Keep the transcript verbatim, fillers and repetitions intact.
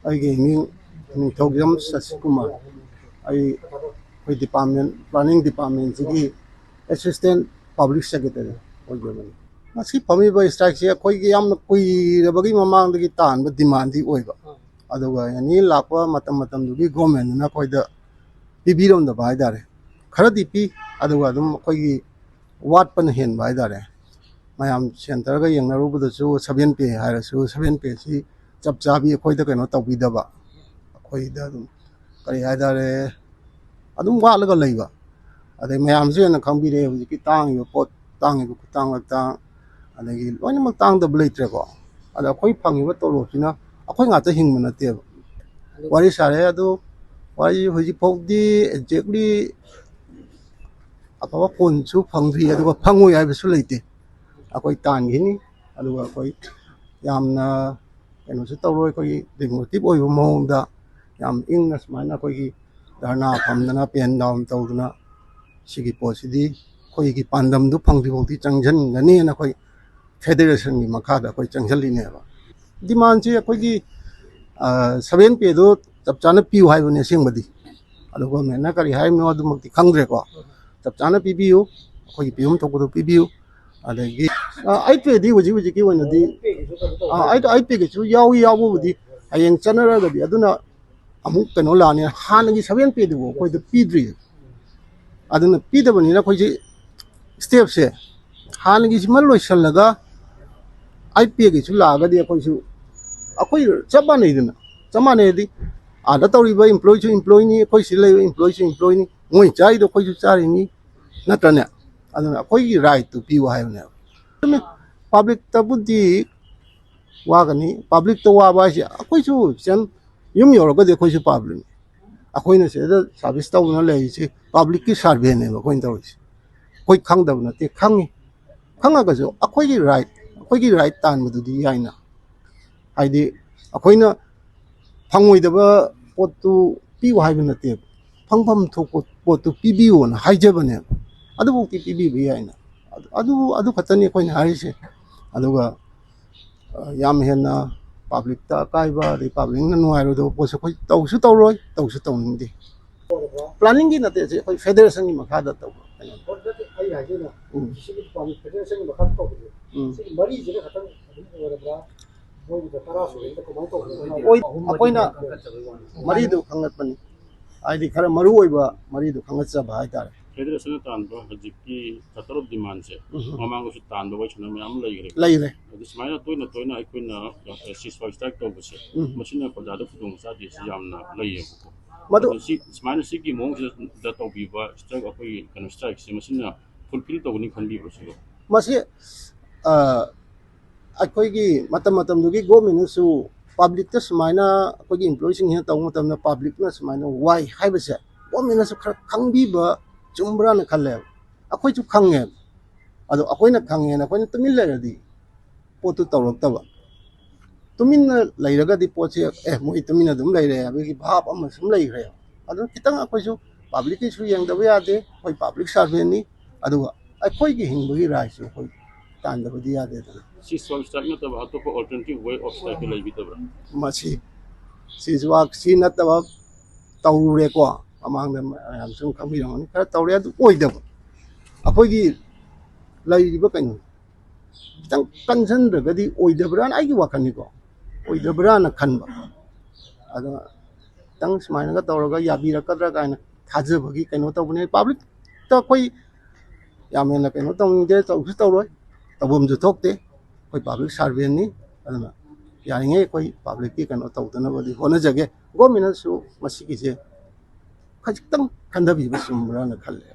ꯑꯩꯒꯤ ꯃꯤꯡ ꯅꯤꯡꯊꯧꯖꯝ ꯁꯁꯤꯀꯨꯃꯥꯔ꯫ ꯑꯩ ꯑꯩꯈꯣꯏ ꯗꯤꯄꯥꯔꯠꯃꯦꯟ, ꯄ꯭ꯂꯥꯅꯤꯡ ꯗꯤꯄꯥꯔꯠꯃꯦꯟꯁꯤꯒꯤ ꯑꯦꯁꯤꯁꯇꯦꯟ ꯄꯕ꯭ꯂꯤꯛ ꯁꯦꯀ꯭ꯔꯦꯇꯔꯤ ꯑꯣꯏꯖꯕꯅꯤ꯫ ꯉꯁꯤ ꯐꯝꯃꯤꯕ ꯁ꯭ꯇ꯭ꯔꯥꯏꯛꯁꯤ ꯑꯩꯈꯣꯏꯒꯤ ꯌꯥꯝꯅ ꯀꯨꯏꯔꯕꯒꯤ ꯃꯃꯥꯡꯗꯒꯤ ꯇꯥꯟꯕ ꯗꯤꯃꯥꯟꯗꯤ ꯑꯣꯏꯕ, ꯑꯗꯨꯒ ꯑꯦꯅꯤ ꯂꯥꯛꯄ ꯃꯇꯝ ꯃꯇꯝꯗꯨꯒꯤ ꯒꯣꯔꯃꯦꯟꯗꯨꯅ ꯑꯩꯈꯣꯏꯗ ꯄꯤꯕꯤꯔꯝꯗꯕ ꯍꯥꯏꯇꯥꯔꯦ꯫ ꯈꯔꯗꯤ ꯄꯤ, ꯑꯗꯨꯒ ꯑꯗꯨꯝ ꯑꯩꯈꯣꯏꯒꯤ ꯋꯥꯠꯄꯅ ꯍꯦꯟꯕ ꯍꯥꯏꯇꯥꯔꯦ꯫ ꯃꯌꯥꯝ ꯁꯦꯟꯇꯔꯒ ꯌꯦꯡꯅꯔꯨꯕꯗꯁꯨ ꯁꯚꯦꯟ ꯄꯦ ꯍꯥꯏꯔꯁꯨ, ꯁꯚꯦꯟ ꯄꯦꯁꯤ ꯆꯞ ꯆꯥꯕꯤ ꯑꯩꯈꯣꯏꯗ ꯀꯩꯅꯣ ꯇꯧꯕꯤꯗꯕ, ꯑꯩꯈꯣꯏꯗ ꯑꯗꯨꯝ ꯀꯔꯤ ꯍꯥꯏꯇꯥꯔꯦ, ꯑꯗꯨꯝ ꯋꯥꯠꯂꯒ ꯂꯩꯕ꯫ ꯑꯗꯩ ꯃꯌꯥꯝꯁꯨ ꯍꯦꯟꯅ ꯈꯪꯕꯤꯔꯦ ꯍꯧꯖꯤꯛꯀꯤ ꯇꯥꯡꯉꯤꯕ ꯄꯣꯠ, ꯇꯥꯡꯉꯤꯕ ꯈꯨꯇꯥꯡ ꯂꯛꯇꯥꯡ, ꯑꯗꯒꯤ ꯂꯣꯏꯅꯃꯛ ꯇꯥꯡꯗꯕ ꯂꯩꯇ꯭ꯔꯦꯀꯣ꯫ ꯑꯗ ꯑꯩꯈꯣꯏ ꯐꯪꯉꯤꯕ ꯇꯣꯂꯣꯞꯁꯤꯅ ꯑꯩꯈꯣꯏ ꯉꯥꯛꯇ ꯍꯤꯡꯕ ꯅꯠꯇꯦꯕ꯫ ꯋꯥꯔꯤ ꯁꯥꯔꯦ, ꯑꯗꯨ ꯋꯥꯔꯤ ꯍꯧꯖꯤꯛ ꯐꯥꯎꯗꯤ ꯑꯦꯛꯖꯦꯛꯂꯤ ꯑꯐꯕ ꯀꯣꯟꯁꯨ ꯐꯪꯗ꯭ꯔꯤ, ꯑꯗꯨꯒ ꯐꯪꯉꯣꯏ ꯍꯥꯏꯕꯁꯨ ꯂꯩꯇꯦ꯫ ꯑꯩꯈꯣꯏ ꯇꯥꯟꯈꯤꯅꯤ, ꯑꯗꯨꯒ ꯑꯩꯈꯣꯏ ꯌꯥꯝꯅ ꯀꯩꯅꯣꯁꯨ ꯇꯧꯔꯣꯏ, ꯑꯩꯈꯣꯏꯒꯤ ꯗꯦꯃꯣꯀ꯭ꯔꯦꯇꯤꯛ ꯑꯣꯏꯕ ꯃꯑꯣꯡꯗ ꯌꯥꯝ ꯏꯪꯅ ꯁꯨꯃꯥꯏꯅ ꯑꯩꯈꯣꯏꯒꯤ ꯙꯔꯅꯥ ꯐꯝꯗꯅ, ꯄꯦꯟ ꯗꯥꯎꯟ ꯇꯧꯗꯅ, ꯁꯤꯒꯤ ꯄꯣꯠꯁꯤꯗꯤ ꯑꯩꯈꯣꯏꯒꯤ ꯄꯥꯟꯗꯝꯗꯨ ꯐꯪꯗ꯭ꯔꯤꯐꯥꯎꯗꯤ ꯆꯪꯁꯤꯟꯒꯅꯤꯅ ꯑꯩꯈꯣꯏ ꯐꯦꯗꯔꯦꯁꯟꯒꯤ ꯃꯈꯥꯗ ꯑꯩꯈꯣꯏ ꯆꯪꯁꯤꯜꯂꯤꯅꯦꯕ꯫ ꯗꯤꯃꯥꯟꯁꯤ ꯑꯩꯈꯣꯏꯒꯤ, ꯑ, ꯁꯚꯦꯟ ꯄꯦꯗꯣ ꯆꯞ ꯆꯥꯅ ꯄꯤꯌꯨ ꯍꯥꯏꯕꯅꯤ ꯑꯁꯦꯡꯕꯗꯤ, ꯑꯗꯣ ꯒꯣꯔꯃꯦꯟꯅ ꯀꯔꯤ ꯍꯥꯏꯔꯤꯅꯣ ꯑꯗꯨꯃꯛꯇꯤ ꯈꯪꯗ꯭ꯔꯦꯀꯣ꯫ ꯆꯞ ꯆꯥꯅ ꯄꯤꯕꯤꯌꯨ, ꯑꯩꯈꯣꯏꯒꯤ ꯄꯤꯐꯝ ꯊꯣꯛꯄꯗꯣ ꯄꯤꯕꯤꯌꯨ꯫ ꯑꯗꯒꯤ, ꯑ, ꯑꯩꯠ ꯄꯦꯗꯤ ꯍꯧꯖꯤꯛ ꯍꯧꯖꯤꯛꯀꯤ ꯑꯣꯏꯅꯗꯤ, ꯑ, ꯑꯩꯠ, ꯑꯩꯠ ꯄꯦꯒꯤꯁꯨ ꯌꯥꯎꯏ, ꯌꯥꯎꯕꯕꯨꯗꯤ ꯍꯌꯦꯡ ꯆꯠꯅꯔꯒꯗꯤ ꯑꯗꯨꯅ ꯑꯃꯨꯛ ꯀꯩꯅꯣ ꯂꯥꯛꯑꯅꯤ꯫ ꯍꯥꯟꯅꯒꯤ ꯁꯚꯦꯟ ꯄꯦꯗꯨꯕꯨ ꯑꯩꯈꯣꯏꯗ ꯄꯤꯗ꯭ꯔꯤ꯫ ꯑꯗꯨꯅ ꯄꯤꯗꯕꯅꯤꯅ ꯑꯩꯈꯣꯏꯁꯦ ꯁ꯭ꯇꯦꯞꯁꯦ ꯍꯥꯟꯅꯒꯤꯁꯤꯃ ꯂꯣꯏꯁꯤꯜꯂꯒ ꯑꯩꯠ ꯄꯦꯒꯤꯁꯨ ꯂꯥꯛꯑꯒꯗꯤ ꯑꯩꯈꯣꯏꯁꯨ, ꯑꯩꯈꯣꯏ ꯆꯞ ꯃꯥꯟꯅꯩꯗꯅ꯫ ꯆꯞ ꯃꯥꯟꯅꯩꯗꯤ ꯑꯥꯗ ꯇꯧꯔꯤꯕ ꯏꯝꯄ꯭ꯂꯣꯏꯁꯨ ꯏꯝꯄ꯭ꯂꯣꯏꯅꯤ, ꯑꯩꯈꯣꯏ ꯁꯤꯗ ꯂꯩꯕ ꯏꯝꯄ꯭ꯂꯣꯏꯁꯨ ꯏꯝꯄ꯭ꯂꯣꯏꯅꯤ, ꯃꯣꯏ ꯆꯥꯔꯤꯗꯣ ꯑꯩꯈꯣꯏꯁꯨ ꯆꯥꯔꯤꯅꯤ, ꯅꯠꯇ꯭ꯔꯅꯦ? ꯑꯗꯨꯅ ꯑꯩꯈꯣꯏꯒꯤ ꯔꯥꯏꯠꯇꯨ ꯄꯤꯌꯨ ꯍꯥꯏꯕꯅꯦꯕ꯫ ꯆꯨꯝꯃꯤ, ꯄꯕ꯭ꯂꯤꯛꯇꯕꯨꯗꯤ ꯋꯥꯒꯅꯤ꯫ ꯄꯕ꯭ꯂꯤꯛꯇ ꯋꯥꯕ ꯍꯥꯏꯁꯦ ꯑꯩꯈꯣꯏꯁꯨ ꯁꯦꯝ-, ꯌꯨꯝ ꯌꯧꯔꯒꯗꯤ ꯑꯩꯈꯣꯏꯁꯨ ꯄꯕ꯭ꯂꯤꯛꯅꯤ꯫ ꯑꯩꯈꯣꯏꯅ ꯁꯤꯗ ꯁꯥꯔꯚꯤꯁ ꯇꯧꯗꯨꯅ ꯂꯩꯔꯤꯁꯤ ꯄꯕ꯭ꯂꯤꯛꯀꯤ ꯁꯥꯔꯚꯦꯅꯦꯕ ꯑꯩꯈꯣꯏꯅ ꯇꯧꯔꯤꯁꯤ꯫ ꯑꯩꯈꯣꯏ ꯈꯪꯗꯕ ꯅꯠꯇꯦ, ꯈꯪꯉꯤ꯫ ꯈꯪꯉꯒꯁꯨ ꯑꯩꯈꯣꯏꯒꯤ ꯔꯥꯏꯠ, ꯑꯩꯈꯣꯏꯒꯤ ꯔꯥꯏꯠ ꯇꯥꯟꯕꯗꯨꯗꯤ ꯌꯥꯏꯅ꯫ ꯍꯥꯏꯗꯤ ꯑꯩꯈꯣꯏꯅ ꯐꯪꯉꯣꯏꯗꯕ ꯄꯣꯠꯇꯨ ꯄꯤꯌꯨ ꯍꯥꯏꯕ ꯅꯠꯇꯦꯕ, ꯐꯪꯐꯝ ꯊꯣꯛꯄ ꯄꯣꯠꯇꯨ ꯄꯤꯕꯤꯌꯨꯅ ꯍꯥꯏꯖꯕꯅꯦꯕ꯫ ꯑꯗꯨꯐꯥꯎꯗꯤ ꯄꯤꯕꯤꯕ ꯌꯥꯏꯅ꯫ ꯑꯗꯨ, ꯑꯗꯨ ꯈꯛꯇꯅꯤ ꯑꯩꯈꯣꯏꯅ ꯍꯥꯏꯔꯤꯁꯦ꯫ ꯑꯗꯨꯒ, ꯑ, ꯌꯥꯝ ꯍꯦꯟꯅ ꯄꯕ꯭ꯂꯤꯛꯇ ꯑꯀꯥꯏꯕ, ꯑꯗꯩ ꯄꯕ꯭ꯂꯤꯛꯅ ꯅꯨꯡꯉꯥꯏꯔꯣꯏꯗꯕ ꯄꯣꯠꯁꯦ ꯑꯩꯈꯣꯏ ꯇꯧꯁꯨ ꯇꯧꯔꯣꯏ, ꯇꯧꯁꯨ ꯇꯧꯅꯤꯡꯗꯦ꯫ ꯄ꯭ꯂꯥꯅꯤꯡꯒꯤ ꯅꯠꯇꯦ, ꯁꯤ ꯑꯩꯈꯣꯏ ꯐꯦꯗꯔꯦꯁꯟꯒꯤ ꯃꯈꯥꯗ ꯇꯧꯕ ꯀꯩꯅꯣ꯫ ꯍꯣꯏ, ꯅꯠꯇꯦ, ꯑꯩ ꯍꯥꯏꯗꯣꯏꯅ ꯎꯝ꯫ ꯁꯤꯒꯤ ꯗꯤꯄꯥꯔꯠꯃꯦꯟ ꯐꯦꯗꯔꯦꯁꯟꯒꯤ ꯃꯈꯥꯗ ꯇꯧꯕꯁꯦ ꯎꯝ꯫ ꯁꯤꯒꯤ ꯃꯔꯤꯁꯤꯅ ꯈꯛꯇꯪ ꯑꯗꯨꯝ ꯑꯣꯏꯔꯕ꯭ꯔꯥ? ꯃꯣꯏꯒꯤꯗ ꯇꯔꯥ ꯁꯨꯔꯦꯗ ꯀꯃꯥꯏꯅ ꯇꯧꯕꯅꯣ? ꯑꯣꯏ, ꯑꯩꯈꯣꯏꯅ ꯃꯔꯤꯗꯨ ꯈꯪꯒꯠꯄꯅꯤ꯫ ꯍꯥꯏꯗꯤ ꯈꯔ ꯃꯔꯨ ꯑꯣꯏꯕ ꯃꯔꯤꯗꯨ ꯈꯪꯒꯠꯆꯕ ꯍꯥꯏꯇꯥꯔꯦ꯫ ꯐꯦꯗꯔꯦꯁꯟꯅ ꯇꯥꯟꯕ ꯍꯧꯖꯤꯛꯀꯤ ꯆꯥꯇꯔꯨꯛ ꯗꯤꯃꯥꯟꯁꯦ ꯎꯝ꯫ ꯃꯃꯥꯡꯗꯁꯨ ꯇꯥꯟꯕ ꯋꯥꯔꯤ ꯁꯥꯟꯅꯕ ꯃꯌꯥꯝ ꯑꯃ ꯂꯩꯈ꯭ꯔꯦ꯫ ꯂꯩꯔꯦ꯫ ꯑꯗꯨ ꯁꯨꯃꯥꯏꯅ ꯇꯣꯏꯅ ꯇꯣꯏꯅ ꯑꯩꯈꯣꯏꯅ ꯁꯤꯁ ꯐꯥꯏꯌꯔ ꯁ꯭ꯇ꯭ꯔꯥꯏꯛ ꯇꯧꯕꯁꯦ ꯎꯝ꯫ ꯃꯁꯤꯅ ꯄ꯭ꯔꯖꯥꯗ ꯈꯨꯗꯣꯡ ꯆꯥꯗꯦꯁꯤ ꯌꯥꯝꯅ ꯂꯩꯌꯦꯕꯀꯣ꯫ ꯃꯗꯨ ꯑꯗꯨ ꯁꯤ ꯁꯨꯃꯥꯏꯅ ꯁꯤꯒꯤ ꯃꯑꯣꯡꯁꯤꯗ ꯇꯧꯕꯤꯕ ꯁ꯭ꯇ꯭ꯔꯥꯏꯛ, ꯑꯩꯈꯣꯏꯒꯤ ꯀꯩꯅꯣ ꯁ꯭ꯇ꯭ꯔꯥꯏꯛꯁꯦ ꯃꯁꯤꯅ ꯐꯨꯜꯐꯤꯜ ꯇꯧꯒꯅꯤ ꯈꯟꯕꯤꯕ꯭ꯔꯣ ꯁꯤꯕꯣ? ꯃꯁꯤ, ꯑ, ꯑꯩꯈꯣꯏꯒꯤ ꯃꯇꯝ ꯃꯇꯝꯗꯨꯒꯤ ꯒꯣꯔꯃꯦꯟꯅꯁꯨ ꯄꯕ꯭ꯂꯤꯛꯇ ꯁꯨꯃꯥꯏꯅ ꯑꯩꯈꯣꯏꯒꯤ ꯏꯝꯄ꯭ꯂꯣꯌꯤꯁꯤꯡꯁꯤꯅ ꯇꯧꯕ ꯃꯇꯝꯗ ꯄꯕ꯭ꯂꯤꯛꯅ ꯁꯨꯃꯥꯏꯅ ꯋꯥꯏ ꯍꯥꯏꯕꯁꯦ ꯒꯣꯔꯃꯦꯟꯅꯁꯨ ꯈꯔ ꯈꯪꯕꯤꯕ ꯆꯨꯝꯕ꯭ꯔꯥꯅ ꯈꯜꯂꯦꯕ꯫ ꯑꯩꯈꯣꯏꯁꯨ ꯈꯪꯉꯦꯕ꯫ ꯑꯗꯣ ꯑꯩꯈꯣꯏꯅ ꯈꯪꯉꯦꯅ ꯑꯩꯈꯣꯏꯅ ꯇꯨꯃꯤꯟ ꯂꯩꯔꯗꯤ ꯄꯣꯠꯇꯨ ꯇꯧꯔꯛꯇꯕ꯫ ꯇꯨꯃꯤꯟꯅ ꯂꯩꯔꯒꯗꯤ ꯄꯣꯠꯁꯦ, "ꯑꯦ, ꯃꯣꯏ ꯇꯨꯃꯤꯟꯅ ꯑꯗꯨꯝ ꯂꯩꯔꯦ" ꯍꯥꯏꯕꯒꯤ ꯚꯥꯕ ꯑꯃ ꯁꯨꯝ ꯂꯩꯈ꯭ꯔꯦꯕ꯫ ꯑꯗꯨꯅ ꯈꯤꯇꯪ ꯑꯩꯈꯣꯏꯁꯨ ꯄꯕ꯭ꯂꯤꯛꯀꯤꯁꯨ ꯌꯦꯡꯗꯕ ꯌꯥꯗꯦ, ꯑꯩꯈꯣꯏ ꯄꯕ꯭ꯂꯤꯛ ꯁꯥꯔꯚꯦꯟꯅꯤ꯫ ꯑꯗꯨꯒ ꯑꯩꯈꯣꯏꯒꯤ ꯍꯤꯡꯕꯒꯤ ꯔꯥꯏꯠꯁꯨ ꯑꯩꯈꯣꯏ ꯇꯥꯟꯗꯕꯗꯤ ꯌꯥꯗꯦꯗꯅ꯫ ꯁꯤꯁ ꯐꯥꯏꯌꯔ ꯁ꯭ꯇ꯭ꯔꯥꯏꯛ ꯅꯠꯇꯕ ꯑꯇꯣꯞꯄ ꯑꯜꯇꯔꯅꯦꯇꯤꯚ ꯋꯦ ꯑꯣꯐ ꯁ꯭ꯇ꯭ꯔꯥꯏꯛꯇꯤ ꯂꯩꯕꯤꯗꯕ꯭ꯔꯥ? ꯃꯁꯤ, ꯁꯤꯁ ꯐꯥꯏꯌꯔ ꯁꯤ ꯅꯠꯇꯕ ꯇꯧꯔꯦꯀꯣ, ꯃꯃꯥꯡꯗ ꯃꯌꯥꯝ ꯁꯨꯝ ꯈꯪꯕꯤꯔꯝꯒꯅꯤ, ꯈꯔ ꯇꯧꯔꯦ, ꯑꯗꯨ ꯑꯣꯏꯗꯕ꯫ ꯑꯩꯈꯣꯏꯒꯤ ꯂꯩꯔꯤꯕ ꯀꯩꯅꯣ, ꯈꯤꯇꯪ ꯀꯟꯁꯤꯟꯗ꯭ꯔꯒꯗꯤ ꯑꯣꯏꯗꯕ꯭ꯔꯥꯅ ꯑꯩꯒꯤ ꯋꯥꯈꯜꯅꯤꯀꯣ, ꯑꯣꯏꯗꯕ꯭ꯔꯥꯅ ꯈꯟꯕ꯫ ꯑꯗꯣ ꯈꯤꯇꯪ ꯁꯨꯃꯥꯏꯅꯒ ꯇꯧꯔꯒ ꯌꯥꯕꯤꯔꯛꯀꯗ꯭ꯔꯥ ꯀꯥꯏꯅ ꯊꯥꯖꯕꯒꯤ ꯀꯩꯅꯣ ꯇꯧꯕꯅꯦ꯫ ꯄꯕ꯭ꯂꯤꯛꯇ ꯑꯩꯈꯣꯏ ꯌꯥꯝ ꯍꯦꯟꯅ ꯀꯩꯅꯣ ꯇꯧꯅꯤꯡꯗꯦ, ꯇꯧꯁꯨ ꯇꯧꯔꯣꯏ, ꯇꯧꯐꯝꯁꯨ ꯊꯣꯛꯇꯦ꯫ ꯑꯩꯈꯣꯏ ꯄꯕ꯭ꯂꯤꯛ ꯁꯥꯔꯚꯦꯟꯅꯤ, ꯑꯗꯨꯅ ꯌꯥꯔꯤꯉꯩ ꯑꯩꯈꯣꯏ ꯄꯕ꯭ꯂꯤꯛꯀꯤ ꯀꯩꯅꯣ ꯇꯧꯗꯅꯕꯗꯤ ꯍꯣꯠꯅꯖꯒꯦ꯫ ꯒꯣꯔꯃꯦꯟꯅꯁꯨ ꯃꯁꯤꯒꯤꯁꯦ ꯈꯖꯤꯛꯇꯪ ꯈꯟꯊꯕꯤꯕ ꯆꯨꯝꯕ꯭ꯔꯥꯅ ꯈꯜꯂꯦ꯫